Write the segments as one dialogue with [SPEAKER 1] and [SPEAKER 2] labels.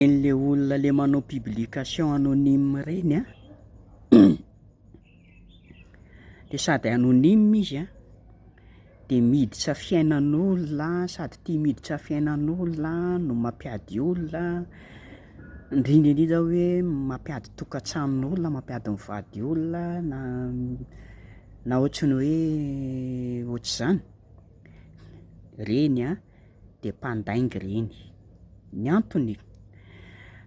[SPEAKER 1] Le olona le manao publication anonyme reny a, de sady anonyme izy a de miditra fiainan'olona sady tia miditra fiainan'olona no mampiady olona, indrindra indrindra hoe mampiady tokantranon'olona, mampiady mivady olona na na ohatry ny hoe ohatr'izany, reny a de mpandainga reny, ny antony,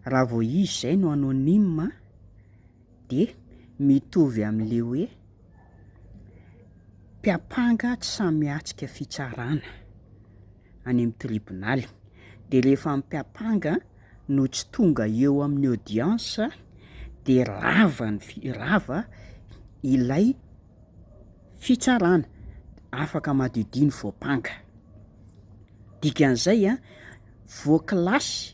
[SPEAKER 1] raha vao izy zay no anonyme de mitovy am'le hoe mpiampanga tsy sahy miatrika fitsarana any amy tribonaly, de rehefa mpiampanga no tsy tonga eo amin'ny audience de rava ny fi- rava ilay fitsarana, afaka madiodio ny voampanga, dikan'izay a voakilasy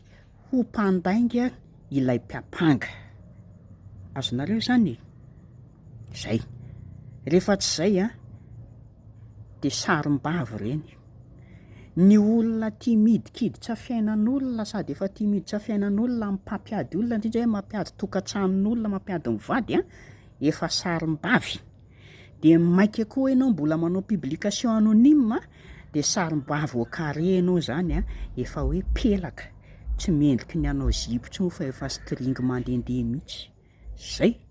[SPEAKER 1] ho mpandainga ilay mpiampanga, azonareo zany? Zay, rehefa tsy zay a de sarim-bavy reny, ny olona tia midikiditra fiainan'olona sady efa tia miditra fiainan'olona mpampiady olona indrindra hoe mampiady tokantranon'olona, mampiady mivady a, efa sarim-bavy, de maika koa ianao mbola manao publication anonyme de sarim-bavy au carré anao zany a, efa hoe pelaka, tsy mendriky ny hanao zipo intsony fa efa string mandehandeha mihitsy, zay.